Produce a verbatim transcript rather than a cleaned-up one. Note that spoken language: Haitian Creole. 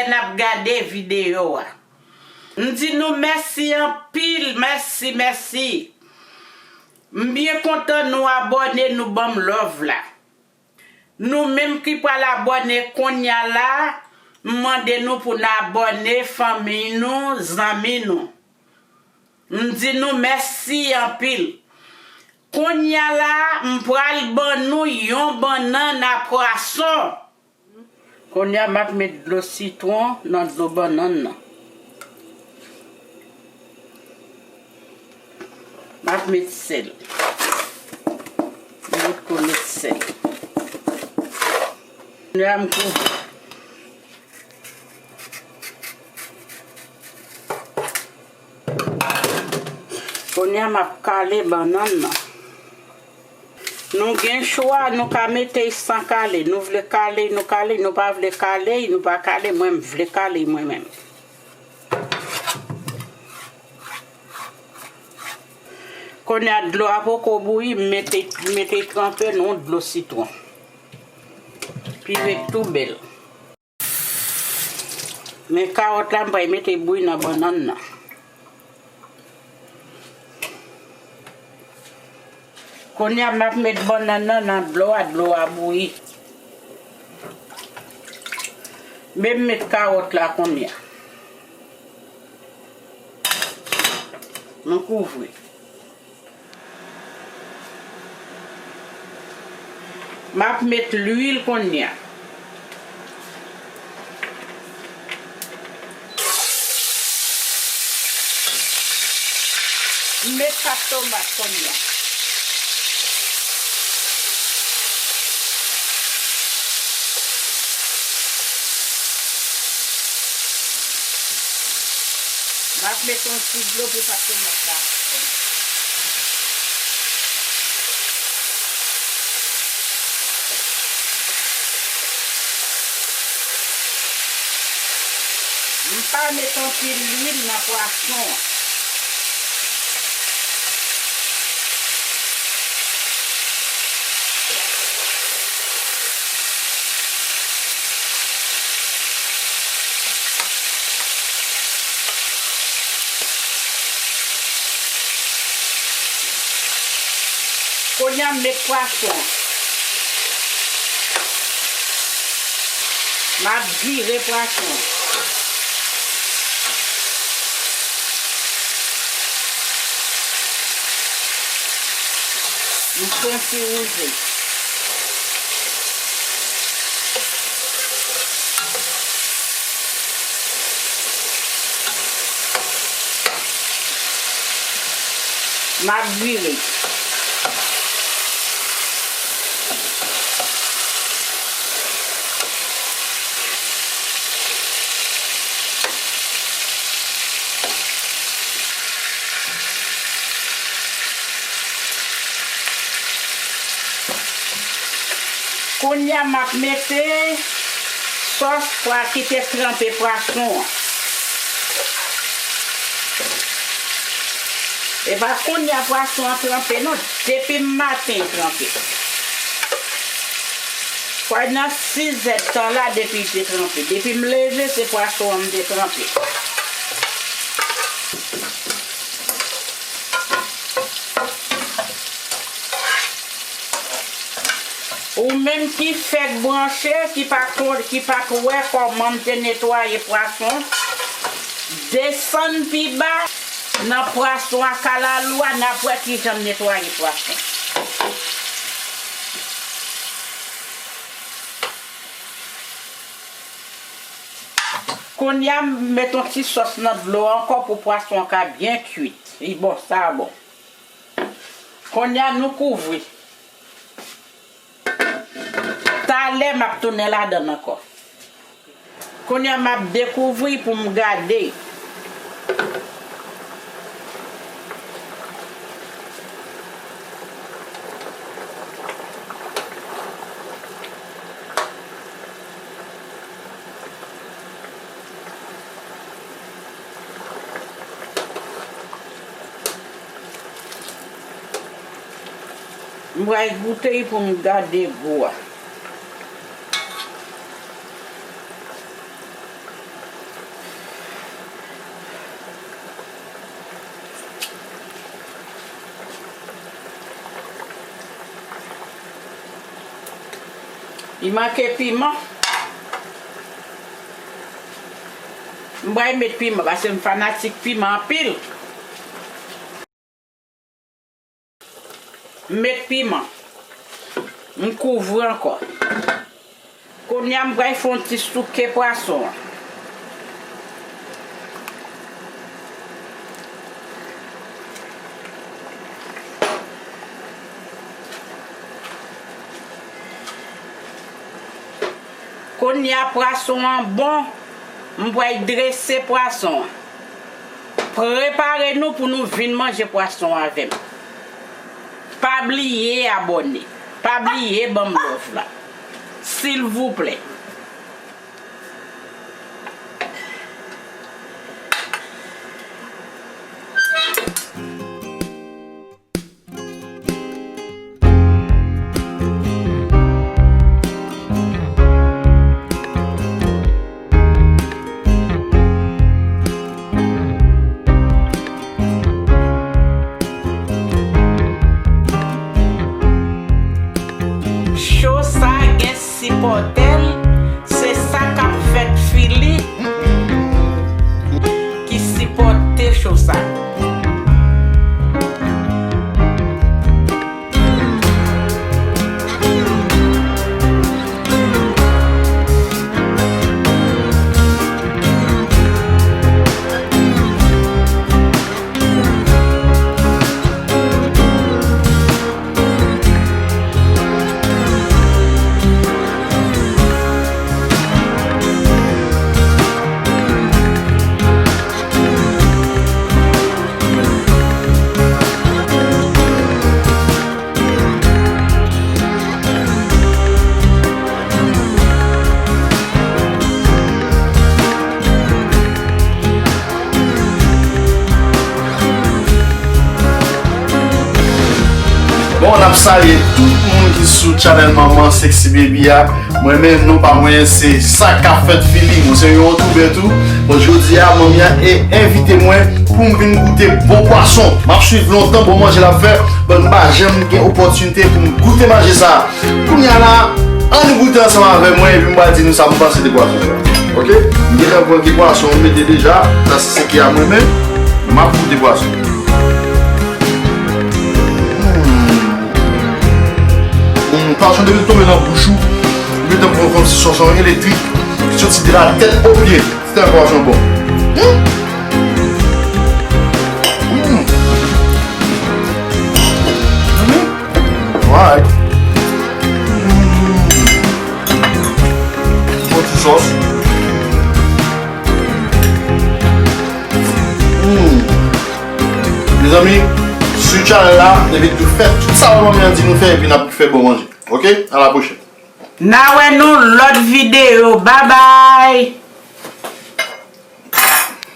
n ap gade videyo a. M di nou mèsi anpil, mèsi, mèsi. M byen kontan nou abòne, nou ban m love la. Nou menm ki pral abòne kounye a la, m mande nou pou n abòne fanmi nou, zanmi nou. M di nou mèsi anpil. Kounye a la, m pral ban nou yon bannann a pwason. Kounye a, m ap met dlo sitwon nan dlo bannann nan. M ap met sèl. M potko met sèl. Kounye a, m kouvri. Kounye a, m ap kale bannann nan. Nou gen chwa, nou ka mete l san kale. Nou vle kale, nou kale, nou pa vle kale, nou pa kale, mwen m vle kale mwen menm. Kounye a dlo a poko bouyi, m mete, m mete tranpe nan yon dlo sitwon. Pi ret tou bèl. Men kawòt la, m pral mete bouyi nan bannann nan. Kounye a, m ap met bannann nan nan dlo a, dlo a bouyi. Men m met kawòt la kounye a. M kouvri. M ap met lwil kounye a. M met pat tomat kounye a. M ap met yon ti dlo pou pat tomat la. M pa met anpil lwil nan pwason an. Kounye a, m met pwason an. M ap vire pwason an. M pran ti wouze. M ap vire. Kounye a, m ap mete sòs pou al kite tranpe pwason an. E pa kounye a pwason an tranpe, non. Depi maten, li tranpe. Kwè nan sizèdtan la, depi li te tranpe. Depi m leve, se pwason an m te tranpe. Ou menm ki fèk branche, ki pa kon, ki pa t wè kòman m te netwaye pwason, desann pi ba nan pwason a kalalou a, n ap wè kijan m netwaye pwason. Kounye a, m met yon ti sòs nan dlo a ankò pou pwason an ka byen kuit. Li bon, sa bon. Kounye a, nou kouvri. Talè, m ap tounen ladan l ankò. Kounye a, m ap dekouvri pou m gade. M pral goute l pou m gade gou a. Li manke piman. M pral met piman paske m fanatik piman anpil. M met piman. M kouvri ankò. Kounye a, m pral fè yon ti souke pwason an. Kounye a, pwason an bon, m pral drese pwason an. Prepare nou pou nou vin manje pwason avè m. Pa bliye abòne. Pa bliye ban m love la. Silvouplè. Cho sa gen sipòtè l, se sa k ap fèt Fili ki sipòte cho sa. Bon, n ap salye tout moun ki sou channel Manman Sexy Baby a. Mwen menm, non pa mwen, se sa k ap fèt Fili. Mwen se yon youtubè tou. Bon, jodi a, manmi an e envite mwen pou m vin goute bon pwason. M ap swiv lontan bon manje l ap fè. Bon, m pa janm gen opòtinite pou m goute manje sa. Kounye a la, ann goute ansanm avè mwen, epi m pral di nou sa m panse de pwason sa. Oke? M gentan pran ki pwason m mete deja. Sa se ki a mwen menm. M ap goute pwason. Hmm. Hmm, pwason depi l tonbe nan bouch ou, ou gentan pran kòmsi sou son elektrik, ki soti de la tèt o pye. Se yon pwason bon. Hmm. Hmm. Zanmi? Alright. Hmm. Bon ti sòs. Hmm. Mezanmi, sou channel la, depi nou fè tout sa manman an di nou fè, epi n ap fè bon manje. Oke? A la pwochèn. N a wè nou lòt videyo. Babay!